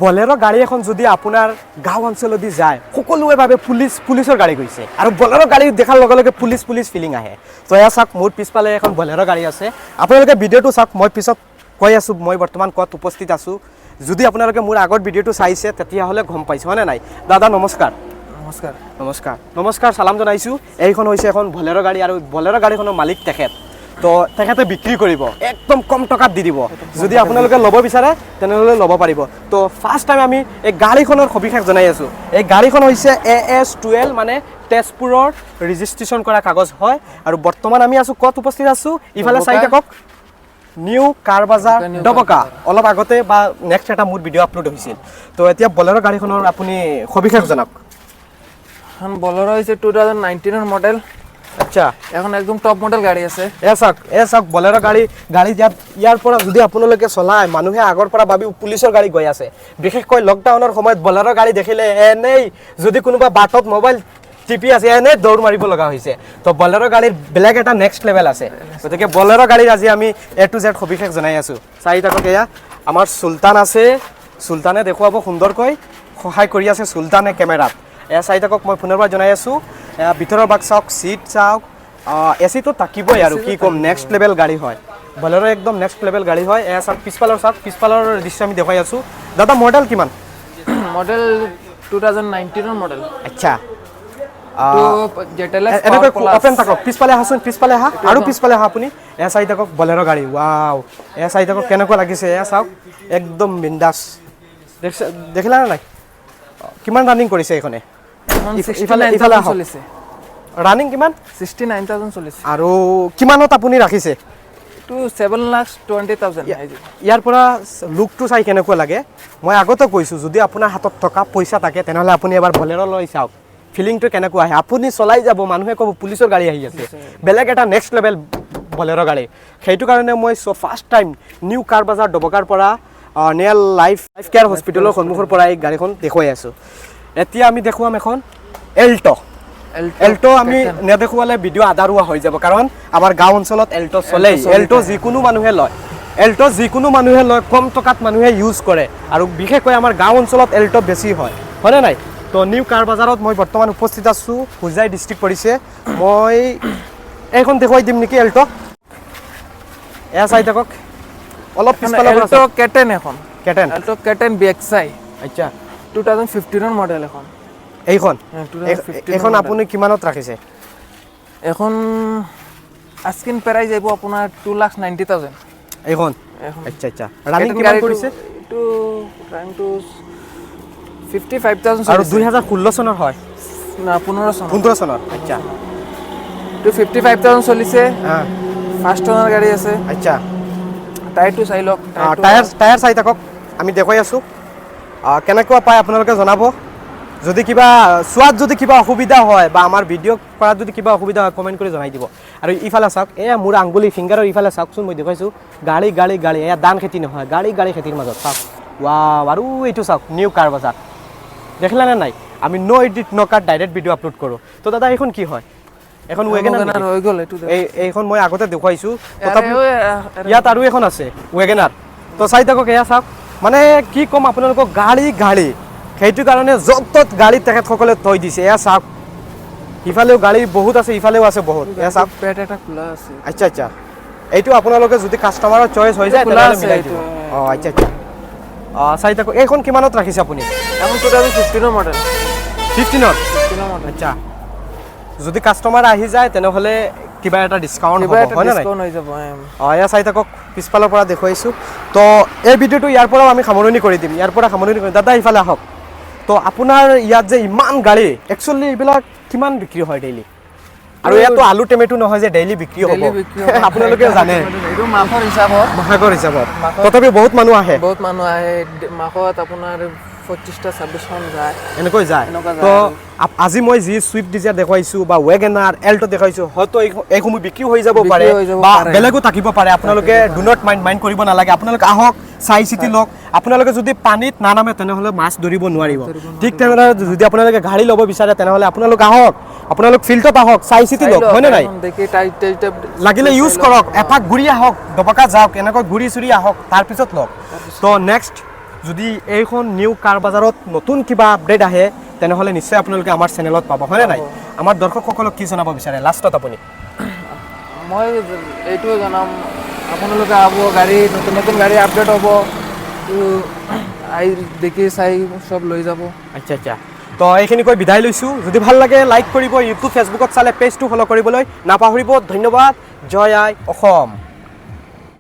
বলেৰ' গাড়ী এখন যদি আপোনাৰ গাঁও অঞ্চলেদি যায়, সকলোৱে ভাবে পুলিচৰ গাড়ী গৈছে আৰু বলেৰ' গাড়ী দেখাৰ লগে লগে পুলিচ পুলিচ ফিলিং আহে। তো এয়া চাওক, মোৰ পিছফালে এখন বলেৰ' গাড়ী আছে। আপোনালোকে ভিডিঅ'টো চাওক, মই পিছত কৈ আছোঁ মই বৰ্তমান ক'ত উপস্থিত আছোঁ। যদি আপোনালোকে মোৰ আগত ভিডিঅ'টো চাইছে, তেতিয়াহ'লে গম পাইছে, হয়নে নাই? দাদা, নমস্কাৰ। নমস্কাৰ। নমস্কাৰ, নমস্কাৰ, চালাম জনাইছোঁ। এইখন হৈছে এখন বলেৰ' গাড়ী আৰু বলেৰ' গাড়ীখনৰ মালিক তেখেত। তো তেখেতে বিক্ৰী কৰিব, একদম কম টকাত দি দিব। যদি আপোনালোকে ল'ব বিচাৰে, তেনেহ'লে ল'ব পাৰিব। তো ফাৰ্ষ্ট টাইম আমি এই গাড়ীখনৰ সবিশেষ জনাই আছোঁ। এই গাড়ীখন হৈছে এএছ 12, মানে তেজপুৰৰ ৰেজিষ্ট্ৰেশ্যন কৰা কাগজ হয়। আৰু বৰ্তমান আমি আছোঁ, ক'ত উপস্থিত আছোঁ? ইফালে চাই ডবকা। থাকক, নিউ কাৰ বাজাৰ। নিউ ডবকা। অলপ আগতে বা নেক্সট এটা মোৰ ভিডিঅ' আপলোড হৈছিল। তো এতিয়া বলেৰ' গাড়ীখনৰ আপুনি সবিশেষ জনাওক। এখন বলেৰ' হৈছে 2019ৰ মডেল। এখন একদম টপ মডেল গাড়ী আছে। এ চাওক, এ চাওক, বলেৰ' গাড়ী গাড়ী ইয়াত ইয়াৰ পৰা যদি আপোনালোকে চলায়, মানুহে আগৰ পৰা ভাবি পুলিচৰ গাড়ী গৈ আছে। বিশেষকৈ লকডাউনৰ সময়ত বলেৰ' গাড়ী দেখিলে এনেই যদি কোনোবা বাটত মোবাইল টিপি আছে, এনেই দৌৰ মাৰিব লগা হৈছে। তো বলেৰ' গাড়ীৰ বেলেগ এটা নেক্সট লেভেল আছে। গতিকে বলেৰ' গাড়ীৰ আজি আমি এ টু জেড সবিশেষ জনাই আছোঁ। চাই থাকক, এয়া আমাৰ চুলতান আছে। চুলতানে দেখুৱাব, সুন্দৰকৈ সহায় কৰি আছে চুলতানে কেমেৰাত। এয়া চাই থাকক, মই পুনৰবাৰ জনাই আছোঁ। এয়া ভিতৰৰ ভাগ চাওক, চিট চাওক, এচিটো থাকিবই। আৰু কি ক'ম, নেক্সট লেভেল গাড়ী হয় বলেৰ', একদম নেক্সট লেভেল গাড়ী হয়। এয়া চাওক, পিছফালৰ চাওক, পিছফালৰ দৃশ্য আমি দেখুৱাই আছোঁ। দাদা, মডেল কিমান? মডেল 2019ৰ মডেল। Z L X. এনেকৈ অপেন থাকক। পিছফালে আহাচোন, পিছফালে আহা আৰু পিছফালে আহা আপুনি। এয়া চাই থাকক বলেৰ' গাড়ী, ৱাও! এয়া চাই থাকক, কেনেকুৱা লাগিছে? এয়া চাওক, একদম বিন্দাছ। দেখিছে, দেখিলা নে নাই? কিমান ৰানিং কৰিছে এইখনে? ইফালে আহক। চলিছে। ৰানিং কিমান? 69,000 চলিছে। আৰু কিমানত আপুনি ৰাখিছে? এইটো 7,20,000। ইয়াৰ পৰা লুকটো চাই কেনেকুৱা লাগে? মই আগতে কৈছোঁ, যদি আপোনাৰ হাতত টকা পইচা থাকে, তেনেহ'লে আপুনি এবাৰ বলেৰ' লৈ চাওক, ফিলিংটো কেনেকুৱা আহে। আপুনি চলাই যাব, মানুহে ক'ব পুলিচৰ গাড়ী আহি আছে। বেলেগ এটা নেক্সট লেভেল বলেৰ' গাড়ী। সেইটো কাৰণে মই ফাৰ্ষ্ট টাইম নিউ কাৰ বাজাৰ ডবকাৰ পৰা নিয়াৰ লাইফ লাইফ কেয়াৰ হস্পিটেলৰ সন্মুখৰ পৰা এই গাড়ীখন দেখুৱাই আছোঁ। এতিয়া আমি দেখুৱাম এখন এল্ট'। এল্ট' আমি নেদেখুৱালে ভিডিঅ' আধাৰুৱা হৈ যাব, কাৰণ আমাৰ গাঁও অঞ্চলত এল্ট' চলেই। চলি এল্ট' যিকোনো মানুহে লয়, এল্ট' যিকোনো মানুহে লয়, কম টকাত মানুহে ইউজ কৰে আৰু বিশেষকৈ আমাৰ গাঁও অঞ্চলত এল্ট' বেছি হয়, হয়নে নাই? তো নিউ কাৰ বাজাৰত মই বৰ্তমান উপস্থিত আছোঁ, হোজাই ডিষ্ট্ৰিক্ট পৰিছে। মই এইখন দেখুৱাই দিম নেকি এল্ট'? এয়া চাই থাকক, অলপ পিছফালৰ পৰা। এল্ট' কেটেন এখন। K ten. Alto' K ten B x আই। 2015ৰ মডেল এখন। এইখন? 2015 এইখন model। আপুনি কিমানত ৰাখিছে? এখন আস্কিং প্ৰাইজ আহিব আপোনাৰ 2,90,000। এইখন? এখন। আচ্ছা আচ্ছা ৰানিং কিমান কৰিছে? এইটো ৰানিংটো 55,000। আৰু 2016 চনৰ হয়? না, 15 চনৰ। 15 চনৰ, আচ্ছা। এইটো 55,000 চলিছে। ফাৰ্ষ্ট অনাৰ গাড়ী আছে। টায়াৰটো চাই লওক। টায়াৰ টায়াৰ চাই থাকক, আমি দেখুৱাই আছোঁ। কেনেকুৱা পায় আপোনালোকে জনাব। যদি কিবা চোৱাত যদি কিবা অসুবিধা হয় বা আমাৰ ভিডিঅ' কৰাত যদি কিবা অসুবিধা হয়, কমেণ্ট কৰি জনাই দিব। আৰু ইফালে চাওক, এয়া মোৰ আঙুলি ফিংগাৰৰ ইফালে চাওকচোন, মই দেখুৱাইছোঁ, গাড়ী গাড়ী গাড়ী। এয়া ধান খেতি নহয়, গাড়ী গাড়ী খেতিৰ মাজত চাওক, ৱাও! আৰু এইটো চাওক, নিউ কাৰ বাজাৰ। দেখিলানে নাই? আমি no edit, no cut, direct video upload কৰোঁ। তো দাদা, এইখন কি হয়? এখন ৱেগেনাৰ? ৱেগেনাৰ হৈ গ'ল এইটো। এইখন মই আগতে দেখুৱাইছোঁ। তথাপিও ইয়াত আৰু এখন আছে ৱেগেনাৰ। তো চাই থাকক, এয়া চাওক, মানে কি ক'ম আপোনালোকক, গাড়ী গাড়ী। সেইটো কাৰণে য'ত ত'ত গাড়ী তেখেতসকলে থৈ দিছে। এয়া চাওক, ইফালেও গাড়ী বহুত আছে, ইফালেও আছে বহুত। এয়া চাওক। পেট এটা খোলা আছে। আচ্ছা আচ্ছা এইটো আপোনালোকে যদি কাষ্টমাৰৰ চইচ হৈ যায়, খোলা তেনেহ'লে আছে মিলাই এইটো, দিব। অঁ, আচ্ছা আচ্ছা অঁ, চাই থাকক, এইখন কিমানত ৰাখিছে আপুনি? এখন 2015ৰ মডেল। 15ৰ? 15ৰ মডেল। আচ্ছা, যদি কাষ্টমাৰ আহি যায়, তেনেহ'লে কিবা এটা ডিছকাউণ্ট কিবা হ'ব, এটা হয় নে নাই? ডিছকাউণ্ট হৈ যাব। অঁ, এয়া চাই থাকক, পিছফালৰ পৰা দেখুৱাইছোঁ। তো এই ভিডিঅ'টো ইয়াৰ পৰাও আমি সামৰণি কৰি দিম, ইয়াৰ পৰা সামৰণি কৰিম। দাদা, ইফালে আহক। তো আপোনাৰ ইয়াত যে ইমান গাড়ী, একচুৱেলি এইবিলাক কিমান বিক্ৰী হয় ডেইলি? আৰু ইয়াতো আলু টেমেটো নহয় যে ডেইলি বিক্ৰী হ'ব। ডেইলি বিক্ৰী হ'ব। আপোনালোকে জানে। এইটো মাহৰ হিচাপত। মাহেকৰ হিচাপত। মাহত। তথাপি বহুত মানুহ আহে। বহুত মানুহ আহে। মাহত আপোনাৰ 25টা 26খন যায়। এনেকৈ যায়। এনেকুৱা যায় তো আৰু। আজি মই যি চুইফ্ট ডিজায়াৰ দেখুৱাইছোঁ বা ৱেগেনাৰ, এল্ট' দেখুৱাইছোঁ, হয়তো এইসমূহ বিক্ৰী হৈ যাব বিক্ৰী পাৰে হৈ যাব বা পাৰে। বেলেগো থাকিব পাৰে। আপোনালোকে do not mind, mind কৰিব নালাগে। আপোনালোকে আহক, চাই চিতি লওক। আপোনালোকে যদি পানীত নানামে, তেনেহ'লে মাছ ধৰিব নোৱাৰিব। ঠিক তেনেদৰে যদি আপোনালোকে গাড়ী ল'ব বিচাৰে, তেনেহ'লে আপোনালোক আহক, আপোনালোক ফিল্ডত আহক, চাই চিতি লওক, হয়নে নাই? দেখি টাই টাই টাই লাগিলে ইউজ কৰক, এপাক ঘূৰি আহক, ডবকা যাওক, এনেকৈ ঘূৰি চুৰি আহক, তাৰপিছত লওক। তো নেক্সট যদি এইখন নিউ কাৰ বজাৰত নতুন কিবা আপডেট আহে, তেনেহ'লে নিশ্চয় আপোনালোকে আমাৰ চেনেলত পাব, হয়নে নাই? আমাৰ দৰ্শকসকলক কি জনাব বিচাৰে লাষ্টত আপুনি? মই এইটোৱে জনাম, আপোনালোকে আহব, গাড়ী নতুন নতুন গাড়ী আপডেট হ'ব, তো আহি দেখি চাই চব লৈ যাব। আচ্ছা, তো এইখিনি কৈ বিদায় লৈছোঁ। যদি ভাল লাগে লাইক কৰিব, ইউটিউব ফেচবুকত চালে পেজটো ফ'ল' কৰিবলৈ নাপাহৰিব। ধন্যবাদ। জয় আই অসম।